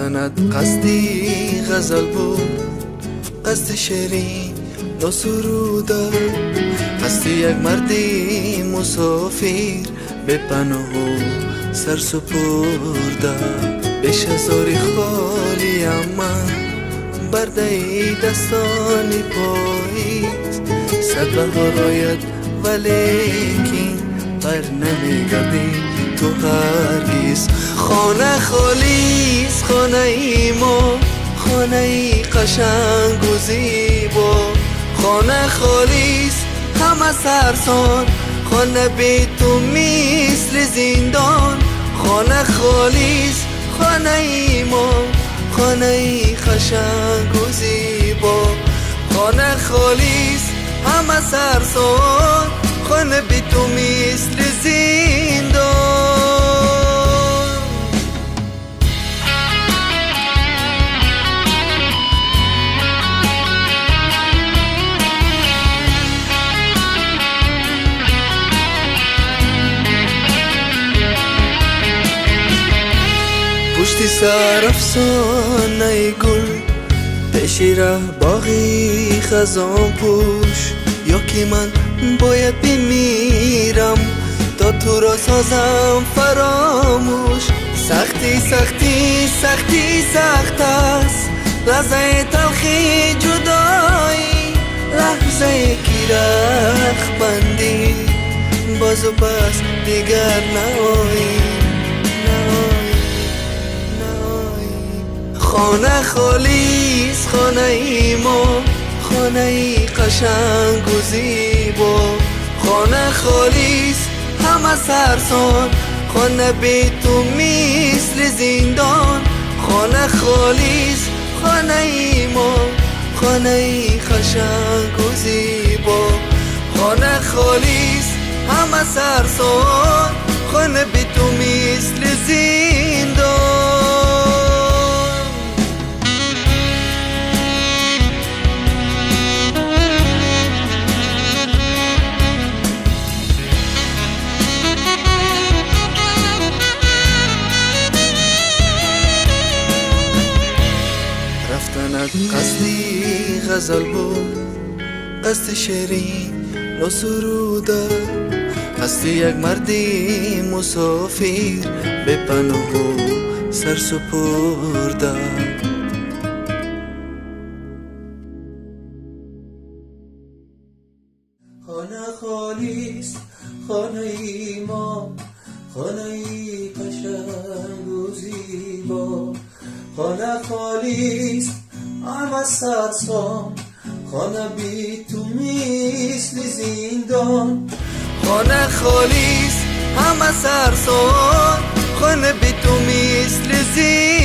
Рафтанат қасди ғазал буд, қасди шеъри носуруда, қасди як марди мусофир бепаноҳу сарсупурда. Бешазори холиям ман, бардаи дастони поиз, сад баҳор ояд, валекин бар намегардӣ ту ҳаргиз. Хона холист, хонаи мо, хонаи қашангу зебо. Хона холист, ҳама сарсон, хона бе ту мисли зиндон. Хона холист, хонаи мо, хонаи қашангу зебо. Хона холист, ҳама сарсон, хона бе ту мисли зиндон. Пушти сар афсонаи гул, пеши раҳ боғи хазонпӯш. Ё ки ман бояд бимирам то туро созам фаромӯш. Сахтӣ, сахтӣ, сахтӣ, сахт аст лаҳзаи талхи ҷудоӣ, лаҳзае ки рахт бандӣ бозу пас дигар наоӣ. Хона холист, хонаи мо, хонаи қашангу зебо. Хона холист, ҳама сарсон, хона бе ту мисли зиндон. Хона холист, хонаи мо, хонаи қашангу зебо. Хона холист, ҳама сарсон, хона бе ту мисли зиндон. Рафтанат қасди ғазал буд, қасди шеъри носуруда, қасди як марди мусофир бепаноҳу сарсупурда. Хона холист, хонаи мо, хонаи қашангу зебо. Хона холист, ҳама сарсон, хона бе ту мисли зиндон. Хона холист, ҳама сарсон, хона бе ту мисли зиндон.